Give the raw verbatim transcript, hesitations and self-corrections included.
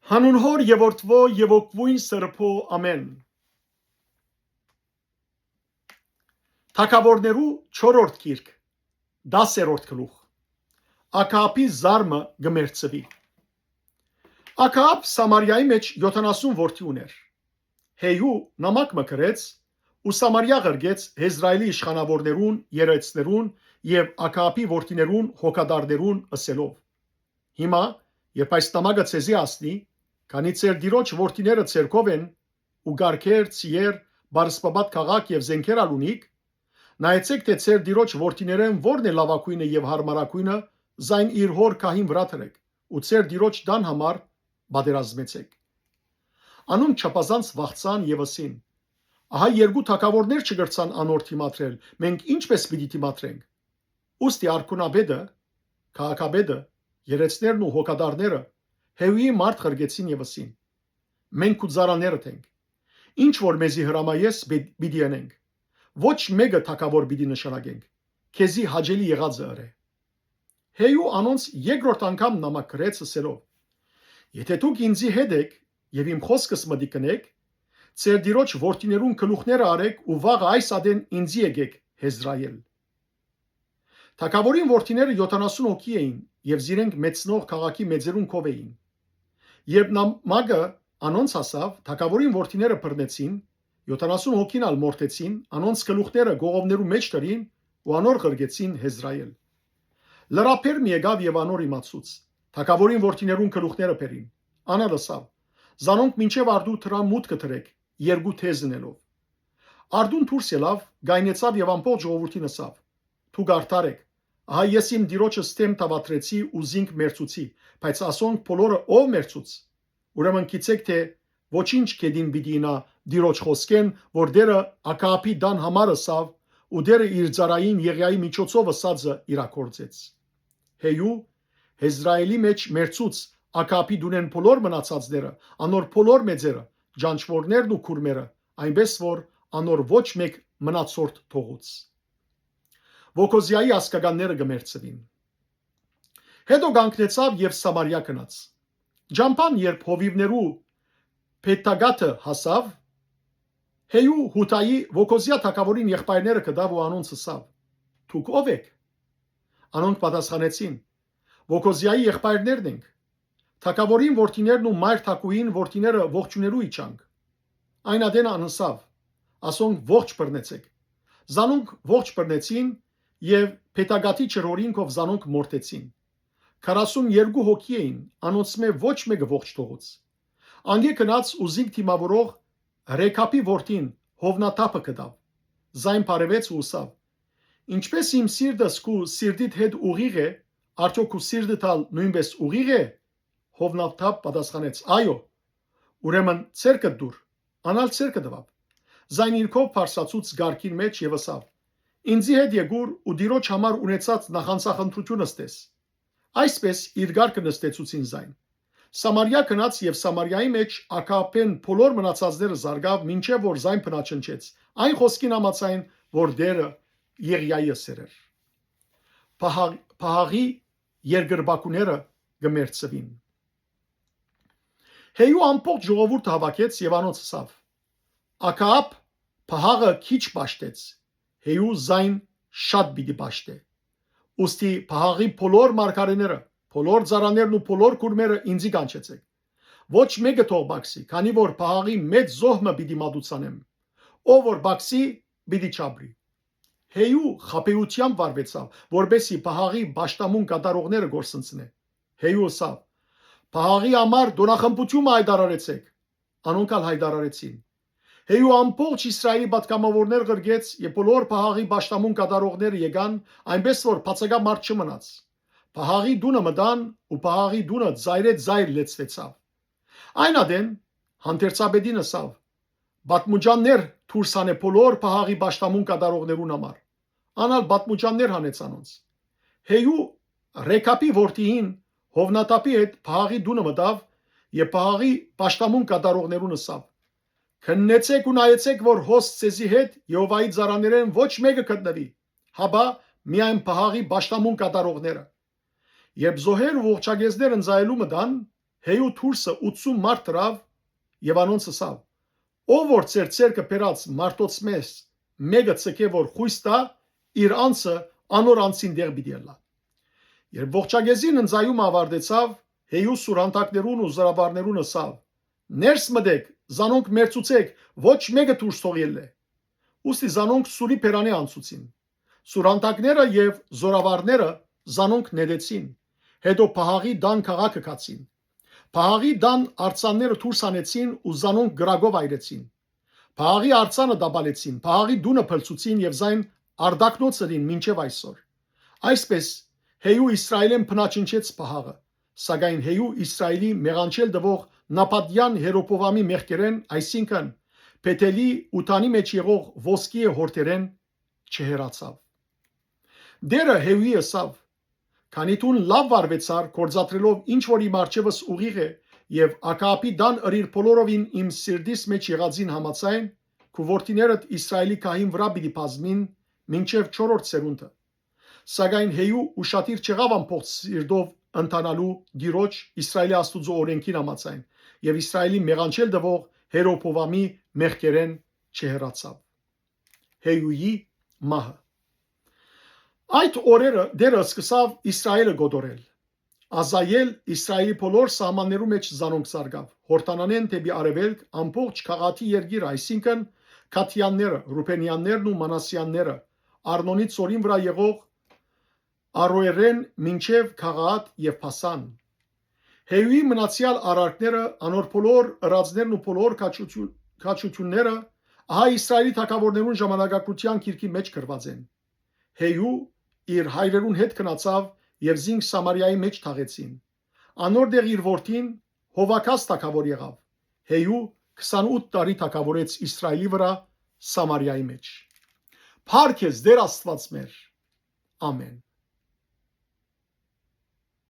Հանուն Հօր եւ Որդւոյ եւ Հոգւոյն Սրբոյ, ամէն։ Թագաւորներու չորրորդ գիրք, տասերորդ գլուխ։ Աքաաբի զարմը կը մերձուի։ Աքաաբ Սամարիայի մէջ եօթանասուն որդի ունէր։ Հեյու նամակ մը գրեց ու Սամարիա ղրկեց Հեզրայելի իշխանաւորներուն, երեցներուն եւ Աքաաբի որդիներուն հոգատարներուն, ըսելով. «Հիմա, երբ այս նամակը ձեզի հասնի, քանի ձեր տիրոջ որդիները ձերքով են ու կառքեր, ձիեր, բարձրապատ քաղաք եւ զէնքեր ալ ունիք, նայեցէք թէ ձեր տիրոջ որդիներէն ո՞րն է լաւագոյնը եւ յարմարագոյնը, զայն իր հօր գահին վրայ դրէք ու ձեր տիրոջ տան համար պատերազմեցէք»։ Անոնք չափազանց վախցան եւ ըսին. «Ահա երկու թագաւորներ չկրցան անոր դիմադրել, մենք ի՞նչպէս պիտի դիմադրենք»։ Ուստի արքունապետը, քաղաքապետը, երեցներն ու հոգատարները Հեյուի մարդ ղրկեցին եւ ըսին. «Մենք քու ծառաներդ ենք։ Ինչ որ մեզի հրամայես, պի-, պիտի ընենք։ Ոչ մէկը թագաւոր պիտի նշանակենք, քեզի հաճելի եղածը ըրէ»։ Հեյու անոնց երկրորդ անգամ նամակ գրեց, ըսելով. «Եթէ դուք ինծի հետ էք եւ իմ խօսքս մտիկ ընէք, ձեր տիրոջ որդիներուն գլուխները առէք ու վաղը այս ատեն ինծի եկէք Հեզրայել»։ Թագաւորին որդիները եօթանասուն հոգի էին եւ զիրենք մեծնող քաղաքի մեծերուն քով էին։ Երբ նամակը անոնց հասաւ, թագաւորին որդիները բռնեցին, եօթանասուն հոգին ալ մորթեցին, անոնց գլուխները կողովներու մէջ դրին ու անոր ղրկեցին Հեզրայել։ Լրաբեր մը եկաւ եւ անոր իմացուց. «Թագաւորին որդիներուն գլուխները բերին»։ Ան ալ ըսաւ. «Զանոնք մինչեւ արդու դրան մուտքը դրէք, երկու թեզ ընելով»։ Արդուն դուրս ելաւ, կայնեցաւ եւ ամբողջ ժողովուրդին ըսաւ. «Դուք արդար էք։ Ահա ես իմ տիրոջս դէմ դաւադրեցի ու զինք մերցուցի, բայց ասոնք բոլորը ո՞վ մերցուց։ Ուրեմն գիտցէք թէ ոչինչ գետին պիտի իյնայ տիրոջ խօսքէն, որ Տէրը Աքաաբի տան համար ըսաւ ու Տէրը իր ծառային Եղիայի միջոցով ըսածը իրագործեց»։ Հեյու Հեզրայելի մէջ մերցուց Աքաաբի տունէն բոլոր մնացածները, անոր բոլոր մեծերը, ճանչուորներն ու քուրմերը, այնպէս որ անոր ոչ մէկ մնացորդ թողուց։ Ոգոզիայի ազգականները կը մերձուին։ Հետո կանգնեցաւ եւ Սամարիա գնաց։ Ճամբան երբ հովիւներու Փեթագաթը հասաւ, Հեյու Յուդայի Ոգոզիա թագաւորին եղբայրները գտաւ ու անոնց ըսաւ. «Դուք ո՞վ էք»։ Անոնք պատասխանեցին. «Ոգոզիայի եղբայրներն ենք։ Թագաւորին որդիներն ու մայր թագուհին որդիները ողջունելու իջանք»։ Այն ատեն ան ըսաւ. «Ասոնք ողջ բռնեցէք»։ Զանոնք ողջ բռնեցին եւ Փեթագաթի ջրհորինքով զանոնք մորթեցին։ Քառասուն երկու հոգի էին, անոնցմէ ոչ մէկը ողջ թողուց։ Անկէ գնաց ու զինք դիմաւորող Ռեքապի որդին Յովնադաբը գտաւ, զայն բարեւեց ու ըսաւ. «Ինչպէս իմ սիրտս քու սիրտիդ հետ ուղիղ է, արդեօք քու սիրտդ ալ նոյնպէս ուղիղ է»։ Յովնադաբ պատասխանեց. «Այո»։ «Ուրեմն ձեռքդ տուր»։ Ան ալ ձեռքը տուաւ։ Զայն իր քով բարձրացուց կառքին մէջ եւ ըսաւ. «Ինծի հետ եկուր ու Տիրոջ համար ունեցած նախանձախնդրութիւնս տես»։ Այսպէս իր կառքը նստեցուցին զայն։ Սամարիա գնաց եւ Սամարիայի մէջ Աքաաբէն բոլոր մնացածները զարկաւ, մինչեւ որ զայն բնաջնջեց այն խօսքին համաձայն, որ Տէրը Եղիայի ըսեր էր։ Փահա-, Փահաղի երկրպագուները կը մերձուին։ Հեյու ամբողջ ժողովուրդը հաւաքեց եւ անոնց ըսաւ. «Աքաապ Փահաղը քիչ պաշտեց, Հեյու զայն շատ պիտի պաշտէ։ Ուստի Փահաղի բոլոր մարգարէները, բոլոր ծառաներն ու բոլոր քուրմերը ինծի կանչեցէք։ Ոչ մէկը թող պակսի, քանի որ Փահաղի մեծ զոհ մը պիտի մատուցանեմ։ Ով որ պակսի, պիտի չապրի»։ Հեյու խաբէութեամբ վարուեցաւ, որպէսզի Փահաղի պաշտամուն կատարողները կորսնցնէ։ Հեյու ըսաւ. «Փահաղի համար տօնախմբութիւն մը յայտարարեցէք»։ Անոնք ալ յայտարարեցին։ Հեյու ամբողջ Իսրայէլի պատգամաւորներ ղրկեց եւ բոլոր Փահաղի պաշտամուն կատարողները եկան, այնպէս որ բացակայ մարդ չմնաց։ Փահաղի տունը մտան ու Փահաղի տունը ծայրէ ծայր լեցուեցաւ։ Այն ատեն հանդերձապետին ըսաւ. «Պատմուճաններ դուրս հանէ բոլոր Փահաղի պաշտամուն կատարողներուն համար»։ Ան ալ պատմուճաններ հանեց անոնց։ Հեյու Ռեքապի որդիին Յովնադաբի հետ Փահաղի տունը մտաւ եւ Փահաղի պաշտամուն կատարողներուն ըսաւ. «Քննեցէք ու նայեցէք, որ հոս ձեզի հետ Եհովայի ծառաներէն ոչ մէկը գտնուի, հապա միայն Փահաղի պաշտամուն կատարողները»։ Երբ զոհեր ու ողջակեզներ ընծայելու մտան, Հեու դուրսը ութսուն մարդ դրաւ եւ անոնց ըսաւ. «Ով որ ձեր ձեռքը բերած մարդոց մէջ մէկը ձգէ որ խոյս տայ, իր անձը անոր անձին դեղ պիտի ըլլայ»։ Երբ ողջագեզին ընծայումը աւարտեցաւ, Հեու սուրհանդակներուն ու զորավարներուն ըսաւ. «Ներս մտէք, զանոնք մերձուցէք, ոչ մէկը դուրս թող ելլէ»։ Ուստի զանոնք սուրի բերանէ անցուցին։ Սուրհանդակները եւ զորավարները զանոնք նետեցին, հետո Փահաղի տան քաղաքը գացին։ Փահաղի տան արձանները դուրս հանեցին ու զանոնք կրակով այրեցին։ Փահաղի արձանը տապալեցին, Փահաղի տունը փլցուցին եւ զայն արտակնոց ըրին մինչեւ այսօր։ Այսպէս, Հեու Իսրայէլէն բնաջնջեց Փահաղը, սակայն Հեու Իսրայէլի մեղանչել տուող Նապատեան Հերոբովամի մեղքերէն, այսինքն՝ Բեթելի ու Դանի մէջ եղող ոսկիի հորտերէն, չհեռացաւ։ Տէրը Հեուի ըսաւ. «Քանի դուն լաւ վարուեցար, գործադրելով ինչ որ իմ առջեւս ուղիղ է, եւ Ակաաբի տան ըրիր բոլորովին իմ սիրտիս մէջ եղածին համաձայն, քու որդիներդ Իսրայէլի գահին վրայ պիտի բազմին մինչեւ չորրորդ սերունդը։ Սակայն Հեու ուշադիր չեղաւ ամբողջ սիրտով ընթանալու Տիրոջ, Իսրայէլի Աստուծոյ օրէնքին համաձայն, եւ Իսրայէլի մեղանչել տուող Հերոբովամի մեղքերէն չհեռացաւ»։ Հեուի մահը։ Այդ օրերը Տէրը սկսաւ Իսրայէլը կոտորել։ Ազայել Իսրայէլի բոլոր սահմաններու մէջ զանոնք զարկաւ, Յորդանանէն դէպի արեւելք, ամբողջ Գաղատի երկիրը, այսինքն՝ Գադեանները, Ռուբենեաններն ու Մանասեանները, Արնոնի ծորին վրայ եղող Արոերէն մինչեւ Գաղաատ եւ Բասան։ Հեուի մնացեալ արարքները, անոր բոլոր ըրածներն ու բոլոր քաջութիւն-, քաջութիւնները, ահա Իսրայէլի թագաւորներուն ժամանակագրութեան գիրքի մէջ գրուած են։ Հեու իր հայրերուն հետ գնացաւ եւ զինք Սամարիայի մէջ թաղեցին։ Անոր տեղ իր որդին Յովակազ թագաւոր եղաւ։ Հեու քսանութ տարի թագաւորեց Իսրայէլի վրայ Սամարիայի մէջ։ Փառք ես, Տէր Աստուած մեր։ Ամէն։